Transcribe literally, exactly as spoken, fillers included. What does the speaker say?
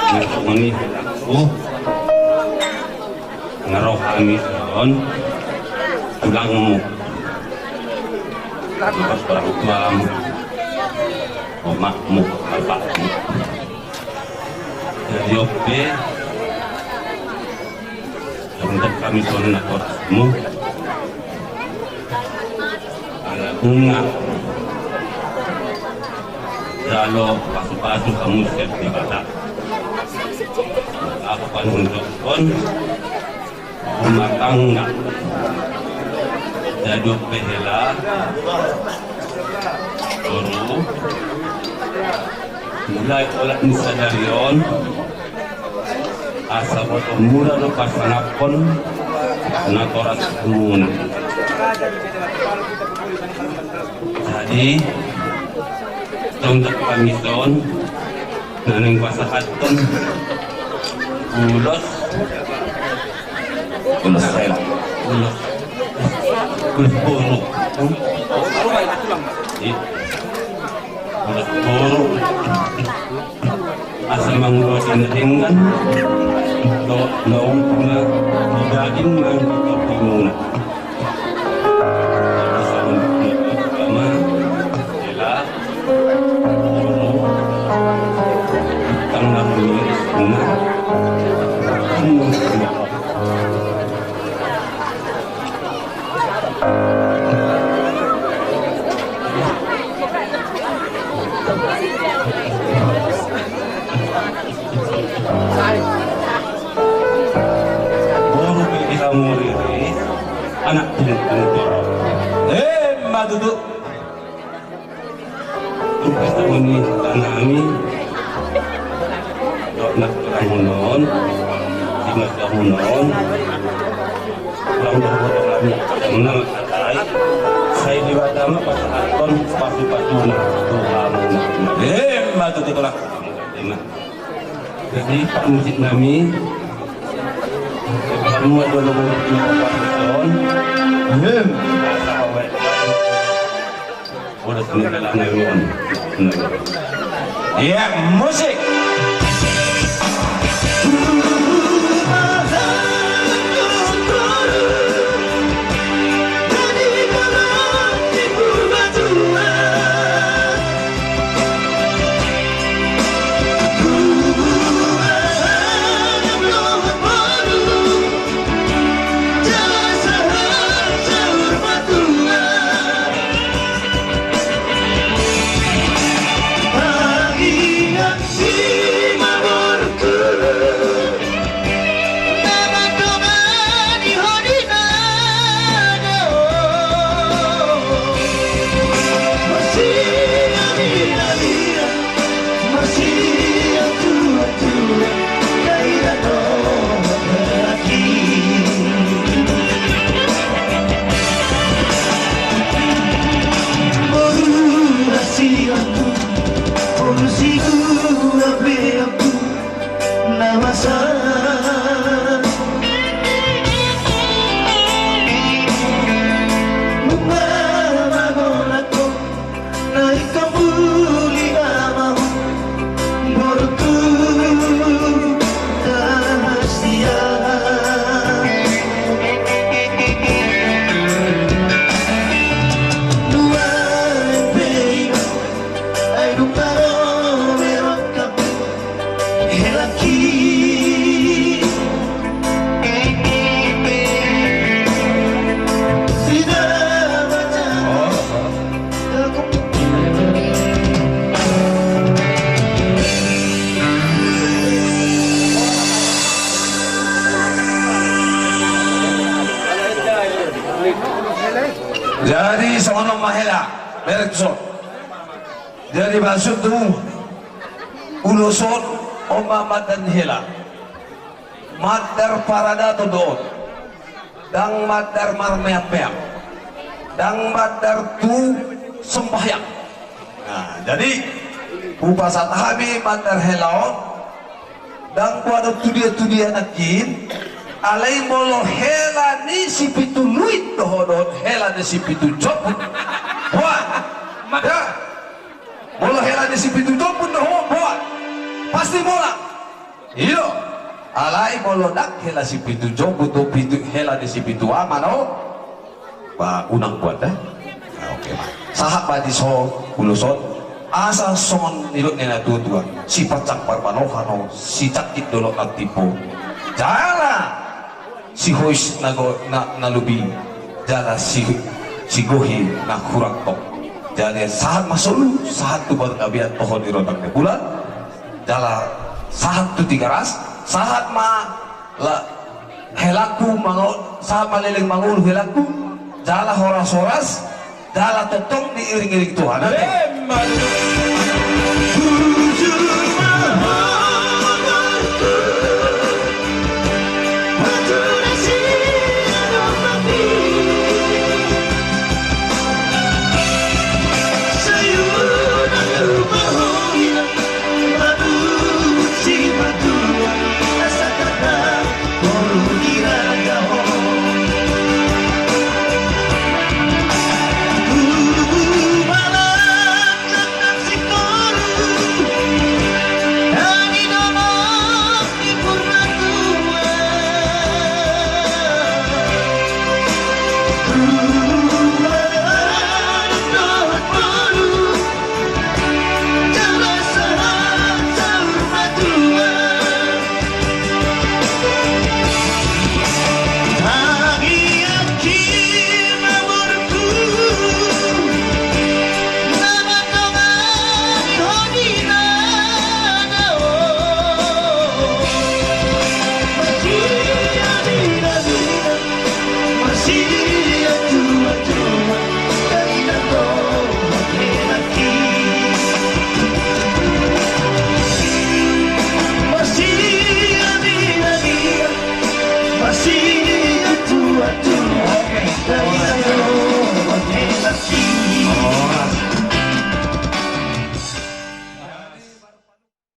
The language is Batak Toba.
Nangkok ni, oh, nga ro hami on tulangmu, orang tuamu, omakmu, bapakmu. Jadi oke. Songon hami songon natorasmu, ala nunga jalo pasupasu hamu sian Debata. Ahu panunjukkon rumah tangga. Jadi ope hela, boru, mulai olat ni sadari on, asa boto mura do pasangaphon natoras muna. Jadi, songon hami songon na naeng pasahathon ulos, ulos hela, ulos, ulos boru. Iya. Ulos boru. Asa manguloti na denggan dohot na umpuna di daging nang di tondimuna. Asa manguloti na denggan dohot na umpuna di daging nang di tondimuna. Boru pe di hamu riris, anak tungtung torop. Emma tutu. Tung pasahat ni tanami dohot na tulang on, di masa on, tulang dohot tanami, tanami, sai Debata ma pasahathon pasupasuna tu hamu. Emma tutu, tulang. Emma. Jadi pamusik nami, hamu adalah mengikuti papason. Emma. Udah, sebentar, nami on. Iya, musik. Jadi songon on ma hela, merek son. Jadi maksud tu ulos on, on ma mandar hela. Mandar paradaton do on. Ndang mandar marmeam-meam. Ndang mandar tu sembahyang. Nah, jadi hupasahat hami mandar hela on. Ndang boha do tu dia tu dia nangkin. Alai molo hela ni Sipituluit do ho dohot hela ni Sipitujopun, boha. Molo hela ni Sipitujopun do ho, boha. Pasti mola. Iyo. Alai molo ndang hela sipitu jombu tu pitu, hela ni sipitu ama, no? Ba unang buat da. Oke ma. Sahat ma di son, ulos on. Asa songon nidok ni na tuatua, sipansang parbalohan do sijangkit dolok na timbo. Jala sihois na go-, na, na lobi, jala si, sigohi na hurang tong. Jadi sahat ma solu, sahat tu Pargabean toho ni rondang ni bulan. Jala sahat tu Tigaras, sahat ma la, helangku mango-, sahat ma leleng mangolu helangku, jala horas-horas, jala tongtong diiring-iring Tuhan. Emma tutu.